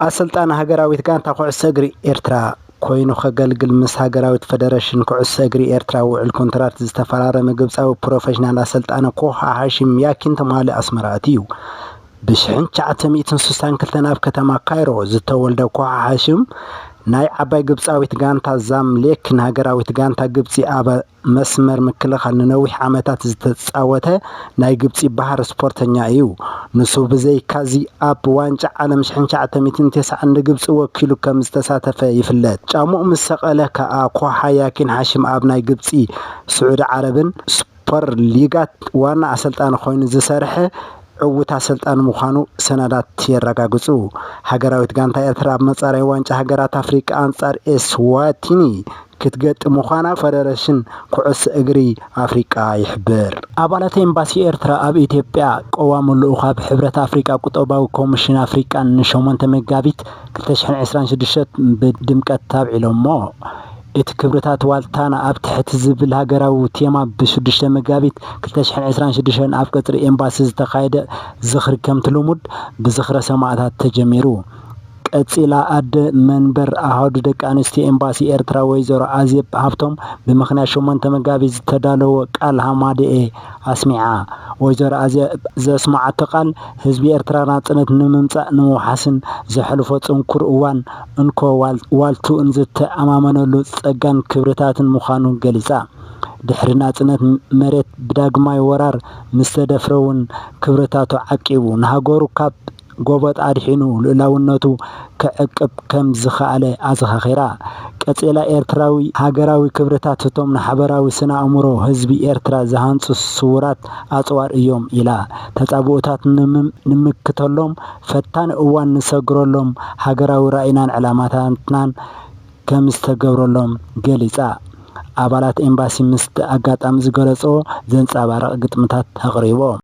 ኣሰልጣኒ ሃገራዊት ጋንታ ኩዕሶ እግሪ ኤርትራ ኮይኑ ከገልግል ምስ ሃገራዊት ፈደረሽን ኩዕሶ እግሪ ኤርትራ ውዕል ኮንትራት ዝተፈራረመ ግብጻዊ ፕሮፌሽናል ኣሰልጣኒ ኮሃ ሃሽም ያኪን ትማሊ ኣስመራ ኣትዩ። ብ ሽሕን ትሽዓተ ሚእትን ስሳን ክልተን ኣብ ከተማ ካይሮ ዝተወልደ ኮሃ ሃሽም ናይ ዓባይ ግብጻዊት ጋንታ ዛምሌክ ንሃገራዊት ጋንታ ግብጺ ኣብ መስመር ምክልኻል ንነዊሕ ዓመታት ዝተጻወተ ናይ ግብጺ ባህር ስፖርተኛ እዩ። ንሱ ብዘይካዚ ኣብ ዋንጫ ዓለም ሽሕን ትሽዓተ ሚእትን ተስዓን ንግብጺ ወኪሉ ከም ዝተሳተፈ ይፍለጥ። ጫምኡ ምስ ሰቐለ ከኣ ኮሃ ያኪን ሃሽም ኣብ ናይ ግብጺ ስዑዲ ዓረብን ሱፐር ሊጋት ዋና ኣሰልጣኒ ኮይኑ ዝሰርሐ ዕዉት ኣሰልጣኒ ምዃኑ ሰነዳት የረጋግጹ። ሃገራዊት ጋንታ ኤርትራ ኣብ መጻረይ ዋንጫ ሃገራት ኣፍሪቃ ኣንጻር ኤስዋቲኒ ክትገጥም ምዃና ፈደረሽን ኩዕሶ እግሪ ኣፍሪቃ ይሕብር። ኣባላት ኤምባሲ ኤርትራ ኣብ ኢትዮጵያ ቀዋሚ ልኡኽ ኣብ ሕብረት ኣፍሪቃ ቁጠባዊ ኮሚሽን ኣፍሪቃን ንሸሞንተ መጋቢት ክልተ ሽሕን ዕስራን ሽዱሽተን ብድምቀት ኣብዒሎሞ። እቲ ክብርታት ዋልታና ኣብ ትሕቲ ዝብል ሃገራዊ ቴማ ብ ሽዱሽተ መጋቢት ክልተ ሽሕን ዕስራን ሽዱሽተን ኣብ ቀጽሪ ኤምባሲ ዝተኻየደ ዝኽሪ ከምቲ ልሙድ ብዝኽረ ሰማእታት ተጀሚሩ። ቀጺላ ኣደ መንበር ኣሃዱ ደቂ ኣንስትዮ ኤምባሲ ኤርትራ ወይዘሮ ኣዜብ ሃብቶም ብምኽንያት ሸሞንተ መጋቢት ዝተዳለወ ቃል ሃማደኤ ኣስሚዓ። ወይዘሮ ኣዜብ ዘስመዓቶ ቃል ህዝቢ ኤርትራ ናጽነት ንምምጻእ ንምውሓስን ዘሕልፎ ጽንኩር እዋን እንኮ ዋል-፣ ዋልትኡን ዝተኣማመነሉ ጸጋን ክብርታትን ምዃኑ ገሊጻ። ድሕሪ ናጽነት መሬት ብዳግማይ ወራር ምስ ተደፍረ እውን ክብርታቱ ዓቂቡ ንሃገሩ ካብ ጎበጥ ኣድሒኑ ልኡላውነቱ ክዕቅብ ከም ዝኸኣለ ኣዘኻኺራ። ቀጺላ ኤርትራዊ ሃገራዊ ክብርታት እቶም ንሓበራዊ ስነ ኣእምሮ ህዝቢ ኤርትራ ዝሃንጹ ስውራት ኣጽዋር እዮም ኢላ። ተጻብኦታት ንምም-፣ ንምክተሎም ፈታኒ እዋን ንሰግረሎም ሃገራዊ ራኢናን ዕላማታትናን ከም ዝተገብረሎም ገሊጻ። ኣባላት ኤምባሲ ምስቲ ኣጋጣሚ ዝገለጽዎ ዘንጸባርቕ ግጥምታት ኣቕሪቦም።